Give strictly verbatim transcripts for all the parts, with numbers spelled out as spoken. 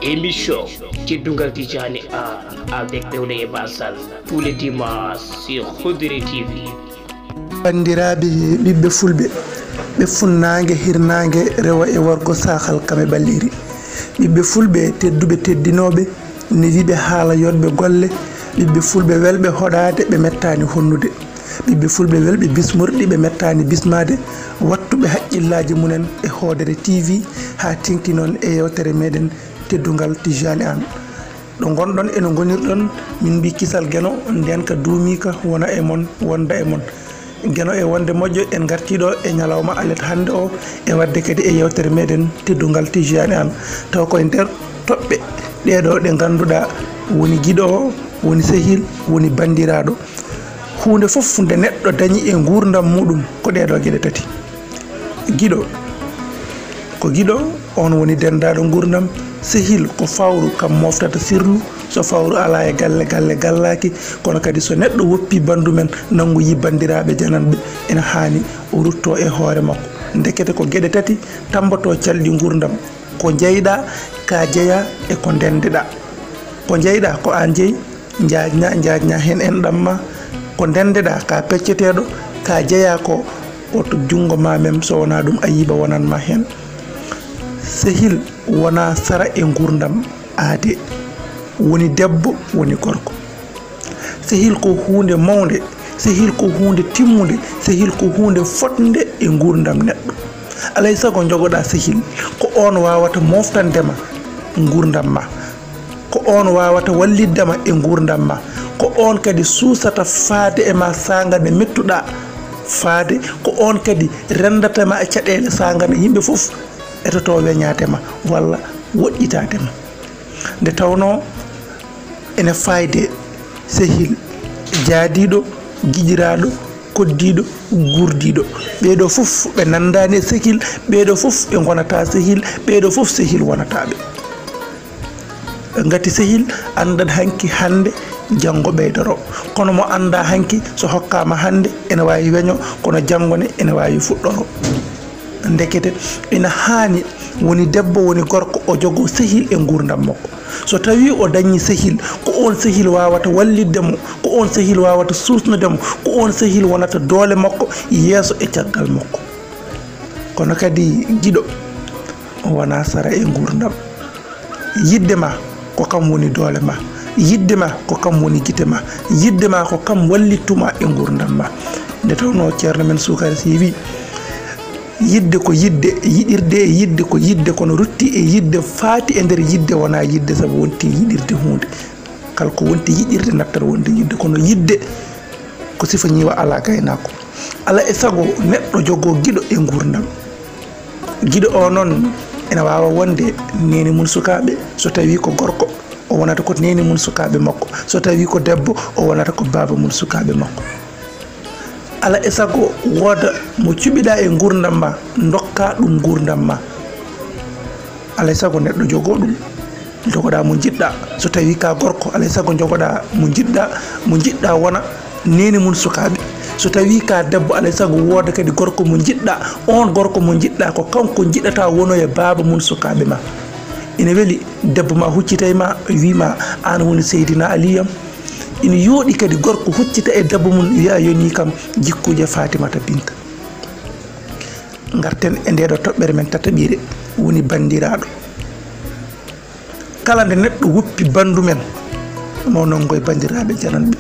Émission Teddungal Tijani Anne avec Dewle e Basal tous les dimanches sur Khudri T V. Banndiraaɓe ɓiɓɓe fulɓe, ɓe funnaange hirnaange, rewo e worgo, saahal kam e ɓaleeri. Ɓiɓɓe fulɓe tedduɓe teddinooɓe, newiiɓe haala, yooɗɓe golle. Ɓiɓɓe fulɓe welɓe hoɗaade, ɓe mettaani honnude. Ɓiɓɓe fulɓe welɓe bismorɗi, ɓe mettaani bismaade. Wattuɓe haqqillaaji mumen e Hoodere T V, haa teŋti noon e yeewtere meɗen Teddungal Tijani Anne. Ɗo ngonɗon e no ngonirɗon, min mbi kisal Geno, ndeenka duumiika, wona e mon, wonda e mon. Geno e wonde moƴƴo, en ngartii ɗo e ñalawma alet hannde o, e waɗde kadi e yeewtere meɗen Teddungal Tijani Anne. Taw koye nder toɓɓe ɗee ɗo ɗe ngannduɗaa, woni giɗo o, woni sehil, woni banndiraaɗo. Huunde fof nde neɗɗo dañi e nguurndam muɗum ko ɗee ɗo geɗe tati. Giɗo, ko giɗo, oon woni denndaaɗo nguurndam. Sehil ko fawru, kam mooftata sirlu. So fawru alaa e galle, galle gallaaki. Kono kadi so neɗɗo woppii banndu men, nanngoyii banndiraaɓe jananɓe, ina haani o ruttoo e hoore makko. Ndekete ko geɗe tati tammbotoo calɗi nguurndam. Ko jeyɗaa, ka jeyaa e ko ndenndeɗaa. Ko jeyɗaa ko aan jeyi, njaajna, njaajna heen enɗam ma. Ko ndenndeɗaa, ka pecceteeɗo, ka jeyaa ko, ko to junngo ma mem, so wonaa ɗum ayiiba wonan ma heen. Sehil wonaa sara e nguurndam aadee. Woni debbo, woni gorko. Sehil ko huunde mawnde, sehil ko huunde timmunde, sehil ko huunde fotnde e nguurndam neɗɗo. Alay sago njogoɗaa sehil, ko oon waawata mooftande ma nguurndam ma. Ko oon waawata wallitde ma e nguurndam ma. Ko oon kadi suusata faade e ma saanga nde mettuɗaa faade. Ko oon kadi renndata ma e caɗeele saanga nde yimɓe fof etotoo weñaade ma walla woɗɗitaade ma. Nde tawnoo ene faayde sehil jaadiiɗo, giƴiraaɗo, koddiiɗo, guurdiiɗo. Ɓee ɗoo fof ɓe nanndaani e sehil, ɓee ɗoo fof ɓe ngonataa sehil, ɓee ɗoo fof sehil wonataa ɓe. Ngati sehil anndat hanki, hannde, janngo ɓeydoro. Kono mo anndaa hanki, so hokkaama hannde, ene waawi weño, kono janngo ne ene waawi fuɗɗoro. Ndekete ina haani woni debbo, woni gorko, o jogoo sehil e nguurndam makko. So tawii o dañii sehil, ko oon sehil waawata wallitde mo, ko oon sehil waawata suusnude mo, ko oon sehil wonata doole makko yeeso e caggal makko. Kono kadi giɗo wonaa sara e nguurndam. Yiɗde ma ko kam woni doole ma. Yiɗde ma ko kam woni gite ma. Yiɗde ma ko kam wallittu ma e nguurndam ma. Nde tawnoo ceerno men Suukara Sii wii, yiɗde ko yiɗde, yiɗirde e yiɗde ko yiɗde, kono rutti e yiɗde faati e nder yiɗde wonaa yiɗde, sabu wonti yiɗirde huunde. Kala ko wonti yiɗirde nattat wonde yiɗde, kono yiɗde ko sifa ñiiwa alaa gaynaako. Alaa e sago neɗɗo jogoo giɗo e nguurndam. Giɗo o noon ene waawa wonde neene mum sukaaɓe, so tawii ko gorko, o wonata ko neene mum sukaaɓe makko, so tawii ko debbo, o wonata ko baaba mum sukaaɓe makko. Alaa e sago wooda mo cuɓiɗaa e nguurndam ma, ndokkaa ɗum nguurndam ma. Alaa e sago neɗɗo jogoo ɗum, jogoɗaa mo njiɗɗaa. So tawii ka gorko, alaa e sago jogoɗaa mo njiɗɗaa, mo njiɗɗaa wona neene mum sukaaɓe. So tawii ka debbo, alaa e sago wooda kadi gorko mo njiɗɗaa. Oon gorko mo njiɗɗaa, ko kanko njiɗataa wonoya baaba mum sukaaɓe ma. Ina weli debbo ma huccita e ma, wii ma, "Aan woni Seydina Aliyu am." Ina yooɗi kadi gorko huccita e debbo mum, wiya, "Yoni kam jikkuuje Fatimata Binta." Ngarten e ndee ɗoo toɓɓere men tataɓiire, woni banndiraaɗo. Kala nde neɗɗo woppi banndu men, mo nonngoy banndiraaɓe jananɓe.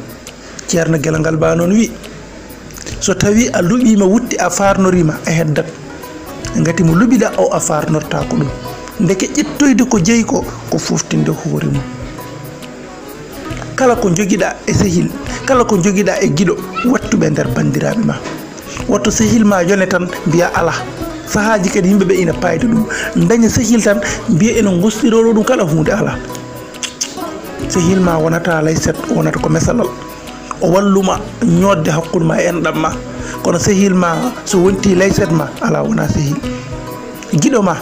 Ceerno Gelongal Ba noon wii, so tawii a luɓiima wutte, a faarnoriima, a heddat. Ngati mo luɓiɗaa o, a faarnortaako ɗum. Ndeke ƴettoyde ko jeyi ko, ko fooftinde hoore mum. Kala ko njogiɗaa e sehil, kala ko njogiɗaa e giɗo, wattu ɓe nder banndiraaɓe ma. Wattu sehil ma yone tan, mbiya alaa. Sahaaji kadi yimɓe ɓe ina paayda ɗum. Daña sehil tan, mbiya ene ngostiroo ɗum kala huunde alaa. Sehil ma wonata layset, wonata ko mesalal. O wallu ma ñoodde hakkunde ma e enɗam ma. Kono sehil ma so wonti layset ma, alaa, wona sehil. Giɗo ma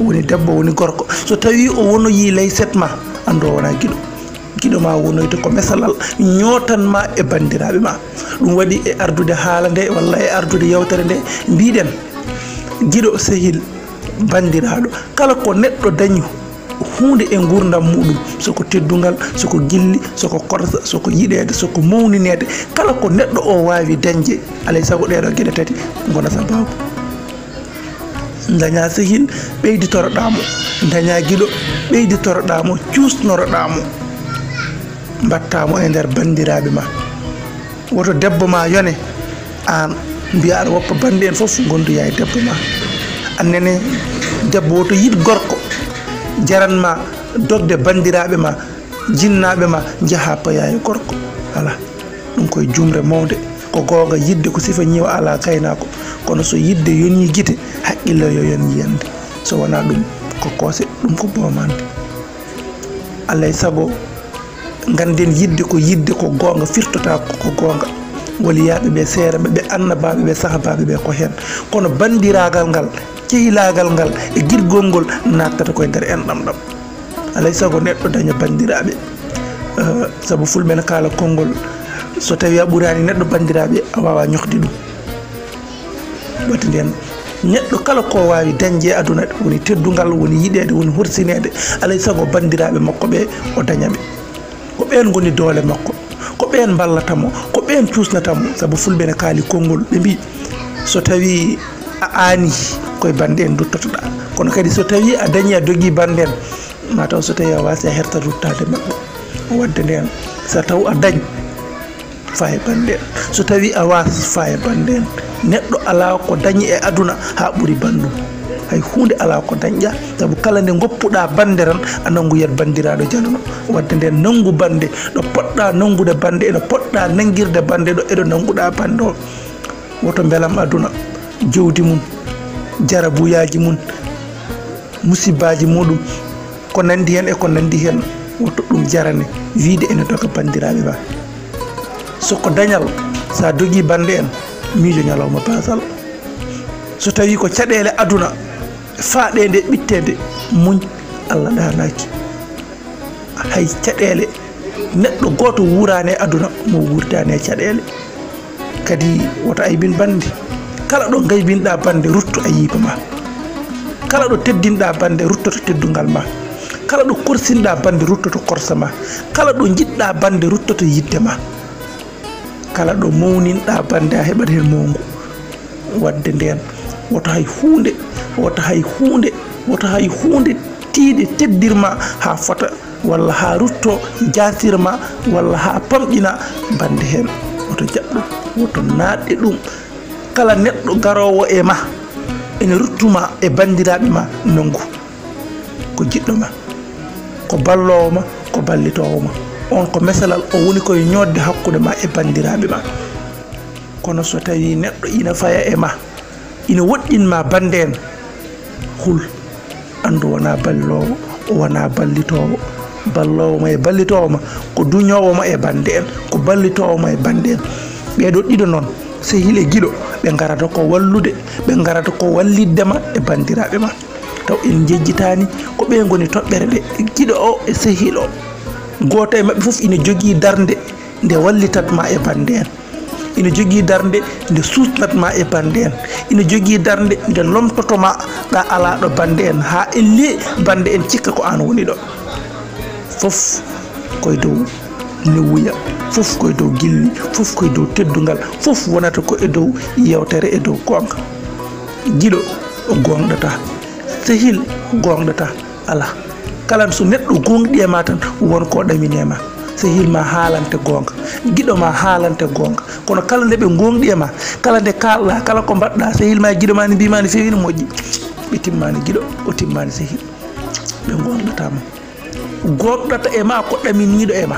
woni debbo, woni gorko. So tawii o wonoyii layset ma, anndu o wona giɗo. Giɗo ma wonoyta ko mesalal, ñootan ma e banndiraaɓe ma. Ɗum waɗi e ardude haala nde walla e ardude yewtere nde, mbiɗen, giɗo, sehil, banndiraaɗo, kala ko neɗɗo dañi huunde e nguurndam muɗum, so ko teddungal, so ko gilli, so ko korsa, so ko yiɗeede, so ko mawnineede. Kala ko neɗɗo o waawi dañde, alay sago ɗee ɗoo geɗe tati ngona sabaabu. Dañaa sehil, ɓeyditoroɗaa mo. Dañaa giɗo, ɓeyditoroɗaa mo, cuusnoroɗaa mo. Mbattaa mo e nder banndiraaɓe ma. Woto debbo ma yone, aan mbiya aɗa woppa bannde en fof ngondoya e debbo ma. Annene debbo woto yiɗ gorko jaran ma dogde banndiraaɓe ma, jinnaaɓe ma, njaha paya e gorko. Alaa, ɗum koye jumre mawnde. Ko goonga, yiɗde ko sifa ñiiwa alaa gaynaako. Kono so yiɗde yonii gite, haqqille yo yon yiyannde. So wonaa ɗum, ko koose, ɗum ko boomande. Alay sago, ngannden yiɗde ko yiɗde ko goonga, firtotaako ko goonga. Waliyaaɓe ɓe, seereɓe ɓe, annabaaɓe ɓe, sahabaaɓe ɓe ko heen. Kono banndiraagal ngal, cehilaagal ngal e giɗgol ngol naattata koye nder enɗam ɗam. Alay sago neɗɗo daña banndiraaɓe. Eh, sabu fulɓe ne kaala konngol, so tawii a ɓuraani neɗɗo banndiraaɓe, a waawaa ñohde ɗum. Waɗde ndeen, neɗɗo kala ko waawi dañde e aduna, woni teddungal, woni yiɗeede, woni horsineede, alay sago banndiraaɓe makko ɓe o daña ɓe. Ko ɓeen ngoni doole makko, ko ɓeen mballata mo, ko ɓeen cuusnata mo. Sabu fulɓe ne kaali konngol, ɓe mbii, so tawii a aanii, koye bannde en nduttotoɗaa. Kono kadi so tawii a dañii, a dogii bannde en, ma taw so tawii a waasii, a hertat ruttaade maɓɓe. Waɗde ndeen, so taw a dañ, faa e bannde en. So tawii a waas, faa e bannde en. Neɗɗo alaa ko dañi e aduna haa ɓuri banndum. Hay huunde alaa ko dañƴaa, sabu kala nde ngoppuɗaa bannde tan, a nanngoyat banndiraaɗo janano. Waɗde ndeen, nanngu bannde, ɗo poɗɗaa nanngude bannde, e ɗo poɗɗaa nanngirde bannde, ɗo e ɗo nannguɗaa bannde o. Woto mbelam aduna, jawdi mum, jarabuyaaji mum, musibbaaji muɗum, ko nanndi heen e ko nanndi heen, woto ɗum jarane wiyde ene doga banndiraaɓe ma. So ko dañal, so a dogii bannde en, miijo ñalawma baasal. So tawii ko caɗeele aduna, faaɗeende e ɓitteende, muñ, Allah ɗaanaaki. Hay caɗeele, neɗɗo gooto wuuraani e aduna mo wuurdaani e caɗeele. Kadi woto aybin bannde. Kala ɗo ngaybinɗaa bannde, rutto ayyiba ma. Kala ɗo teddinɗaa bannde, ruttoto teddungal ma. Kala ɗo korsinɗaa bannde, ruttoto korsa ma. Kala ɗo njiɗɗaa bannde, ruttoto yiɗde ma. Kala ɗo mawninɗaa bannde, a heɓat heen mawngu. Waɗde ndeen, woto hay huunde, woto hay huunde, woto hay huunde tiiɗe teddirma haa fota, walla haa rutto jaasirma, walla haa pamɗina bannde heen. Woto jaɓ ɗum, woto naatɗe ɗum. Kala neɗɗo garoowo e ma, ene ruttuma e banndiraaɓe ma, nanngu. Ko jiɗɗo ma, ko balloowo ma, ko ballitoowo ma. On ko mesalal, o woni koye ñoodde hakkunde ma e banndiraaɓe ma. Kono so tawii neɗɗo ina faya e ma, ina woɗɗin ma bannde en, hul, anndu wonaa balloowo, o wonaa ballitoowo. Balloowo ma e ballitoowo ma ko duñoowo ma e bannde en, ko ballitoowo ma e bannde en. Ɓee ɗoo ɗiɗo noon, sehil e giɗo, ɓe ngarata ko wallude, ɓe ngarata ko wallitde ma e banndiraaɓe ma. Taw en njejjitaani, ko ɓee ngoni toɓɓere ɗe, giɗo o e sehil o. Gooto e maɓɓe fof ina jogii darnde nde wallitat ma e bannde en. Ina jogii darnde nde suusnat ma e bannde en. Ina jogii darnde nde lomtoto ma ɗa alaa ɗo bannde en, haa ellee bannde en cikka ko aan woni ɗo. Fof koye dow newuya, fof koye dow gilli, fof koye dow teddungal, fof wonata ko e dow yeewtere, e dow goonga. Giɗo gooŋɗataa, sehil gooŋɗataa, alaa. Kala so neɗɗo gooŋɗii e ma tan, won ko ɗamini e ma. Sehil ma haalante goonga, giɗo ma haalante goonga. Kono kala nde ɓe gooŋɗii e ma, kala nde kaalɗaa, kala ko mbaɗɗaa, sehil ma e giɗo ma ne mbii ma ne feewi, ne moƴƴi. Ɓe timmaani giɗo, o timmaani sehil. Ɓe gooŋɗataa ma. Gooŋɗata e ma ko ɗaminiiɗo e ma.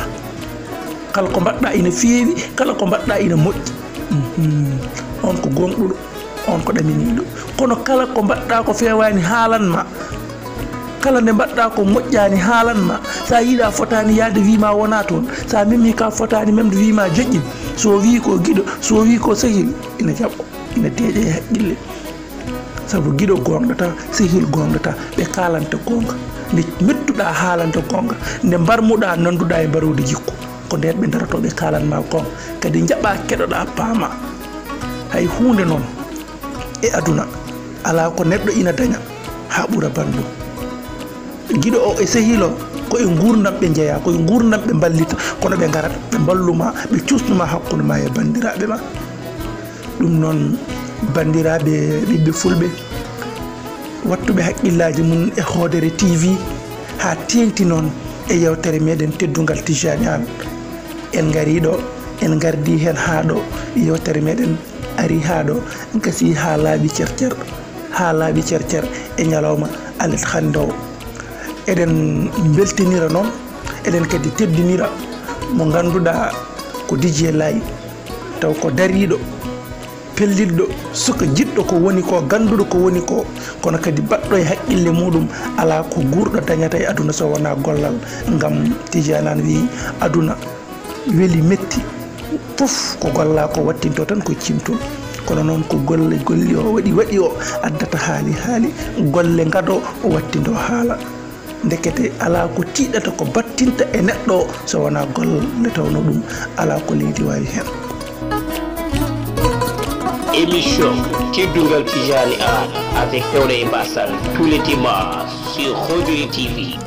Kala ko mbaɗɗaa ina feewi, kala ko mbaɗɗaa ina moƴƴi. Mhm. On ko gooŋɗuɗo, on ko ɗaminiiɗo. Kono kala ko mbaɗɗaa ko feewaani, haalan ma. Kala nde mbaɗɗaa ko moƴƴaani, haalan ma. So a yiɗaa fotaani yahde, wii ma wonaa toon. So a memmii ka fotaani memde, wii ma joƴƴin. So o wii ko giɗo, so o wii ko sehil, ina jaɓɓo, ina deeƴa e haqqille. Sabu giɗo gooŋɗataa, sehil gooŋɗataa, ɓe kaalante goonga. Nde mettuɗaa haalante goonga, nde mbarmuɗaa nannduɗaa e mbaroondi jikku. Ko ndeen ɓe ndarotoo, ɓe kaalan ma goonga. Kadi njaɓaa, keɗoɗaa, paamaa. Hay huunde noon e aduna, alaa ko neɗɗo ina daña haa ɓura banndum. Giɗo o e sehil o, ko e nguurndam ɓe njeyaa, ko e nguurndam ɓe mballita, kono ɓe ngarat, ɓe mballuma, ɓe cuusnuma hakkunde ma e banndiraaɓe ma. Ɗum noon, banndiraaɓe ɓiɓɓe fulɓe, wattuɓe haqqillaaji mum e Hoodere T V, haa teeŋti noon e yeewtere meɗen teddungal Tijani Aan. En ngarii ɗo, en ngardii heen haa ɗo, yeewtere meɗen arii haa ɗo, gasii haa laaɓi cer cer, haa laaɓi cer cer e ñalawma alet hannde o. Eɗen mbeltinira noon, eɗen kadi teddinira mo ngannduɗaa ko D J Laye, taw ko dariiɗo, pellitɗo, suka jiɗɗo ko woni ko, gannduɗo ko woni ko, kono kadi baɗɗo e haqqille muɗum, alaa ko guurɗo dañata e aduna so wonaa gollal. Ngam Tijani Aan wiyi, aduna weli metti, fof ko gollaa ko wattinto tan ko cimtol. Kono noon ko golle golli o waɗi, waɗi o addata haali, haali golle ngado o wattindo haala. Ndekete alaa ko tiiɗata ko battinta e neɗɗo o so wonaa golle tawno ɗum alaa ko leydi waawi heen. Émission Teddungal Tijani Aan avec Tewɗe e Basan tous les dimanches sur Hoodere T V.